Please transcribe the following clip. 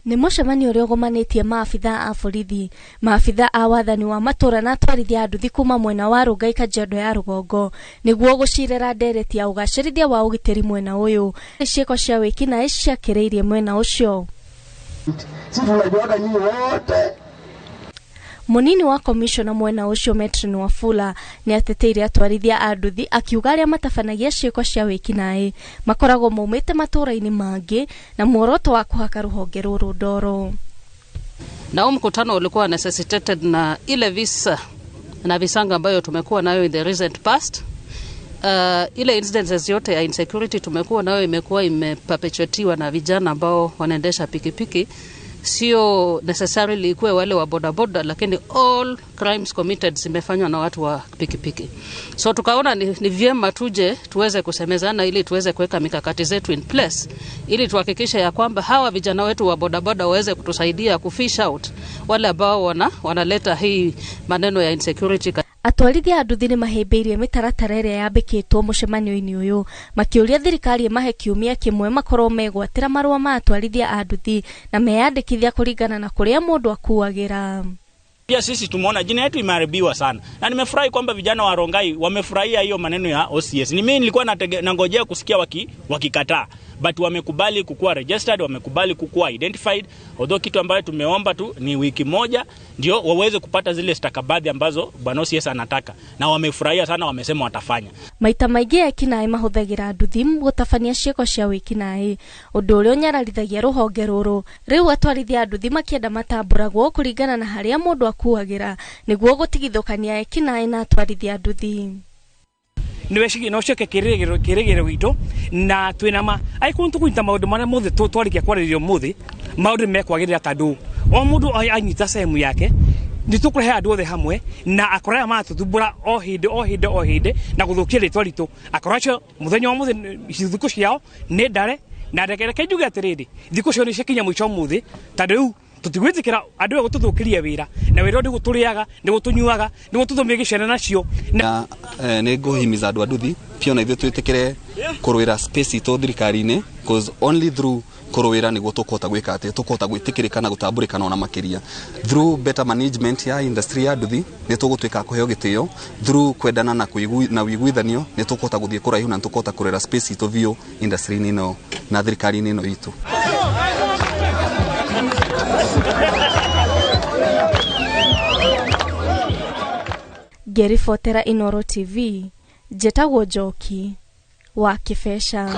Nĩ mũcemanio ũrĩa ũgomanĩtie maabitha a borithi, maabitha a wathani wa matũra na atwarithia a nduthi kuma mwena wa Rongai Kajiado ya rũgongo nĩguo gũcirĩra ndereti ya ũgacĩrithia wa ũgitĩri mwena ũyũ. Ciĩko cia wĩkinaĩ ciakĩrĩirie mwena ũcio. Sisi tunajuaga nyinyi wote. Munini wa komishona mwena ũcio Metrin Wafula nĩ ateteire atwarithia a nduthi akiuga arĩa matabanagia ciĩko cia wĩkinaĩ makoragwo maumĩte matũra-inĩ mangĩ na muoroto wa kũhaka rũhonge rũrũ ndoro. Na huu mkutano ulikuwa necessitated na ile visa na visanga ambayo tumekuwa nayo in the recent past. Ile incidences yote ya insecurity tumekuwa nayo imekuwa imeperpetuatiwa na vijana ambao wanaendesha pikipiki. Sio necessarily ikuwe wale wa bodaboda, lakini all crimes committed zimefanywa na watu wa pikipiki. So tukaona ni vyema tuje tuweze kusemezana ili tuweze kuweka mikakati zetu in place ili tuhakikishe ya kwamba hawa vijana wetu wa bodaboda waweze kutusaidia kufish out wale ambao wanaleta hii maneno ya insecurity. Atwarithia a nduthi nĩmahĩmbĩirie mĩtaratara ĩrĩa yambĩkĩtwo mũcemanio-inĩ ũyũ makĩũria thirikari ĩmahe kiumia kĩmwe makorwo megwatĩra marũa ma atwarithia a nduthi na meyandĩkithia kũringana na kũrĩa mũndũ akuagĩra. Pia sisi tumeona jina yetu imeharibiwa sana, na nimefurahi kwamba vijana wa Rongai wamefurahia hiyo maneno ya OCS. Ni mimi nilikuwa nangojea kusikia wakikataa, but wamekubali kukuwa registered, wamekubali kukuwa identified. Although kitu ambayo tumeomba tu ni wiki moja ndio waweze kupata zile stakabadhi ambazo bwana OCS anataka, na wamefurahia sana, wamesema watafanya. Maita maingĩ ekinaĩ mahũthagĩra nduthi gũtabania ciĩko cia wĩkinaĩ, ũndũ ũrĩa ũnyararithagia rũhonge rũrũ. Rĩu atwarithia a nduthi makĩenda matambũragwo kũringana na harĩa mũndũ akuagĩra nĩguo gũtigithũkania ekinaĩ na atwarithia a nduthi. Nĩ ũcoke kĩrĩgĩrĩro gitũ na twĩna ma angĩkorwo tũkũnyita maũndũ marĩa mothe twarĩkia kwarĩrĩria ũmũthĩ, maũndũ nĩmekwagĩrĩra tondũ o mũndũ anyita sehemu yake nĩ tũkũrehe andũ othe hamwe na akora aya maratũthumbũra o hĩndĩ o hĩndĩ o hĩndĩ na gũthũkia rĩtwa ritũ. Akora acio mũthenya wa mũthĩ thikũ ciao nĩ ndare, na reke njuge atĩrĩrĩ, thikũ ciao nĩ ciakinya mũico ũmũthĩ tondũ rĩu tũtigwĩtĩkĩra andũ aya gũtũthũkĩria wĩra, na wĩra nĩguo tũrĩaga, nĩguo tũnyuaga, nĩguo tũthomie ciana nacio. Na nĩ ngũhimiza andũ a nduthi pia ona ithuĩ twĩtĩkĩre kũrũĩra space itũ thirikari-inĩ, cause only through kũrũĩra nĩguo tũkũhota gwĩka atĩ tũkũhota gwĩtĩkĩrĩka na gũtambũrĩkana ona makĩria. Through better management ya industry ya nduthi nĩ tũgũtuĩka kũheo gĩtĩo, through kwendana na na ũiguithanio nĩ tũkũhota gũthiĩ kũraihu na nĩ tũkũhota kũrera space itũ biũ industry-inĩ ĩno na thirikari-inĩ ĩno itũ. Ngĩribotera Inooro TV, njĩtagwo Njoki wa Kĩbeca.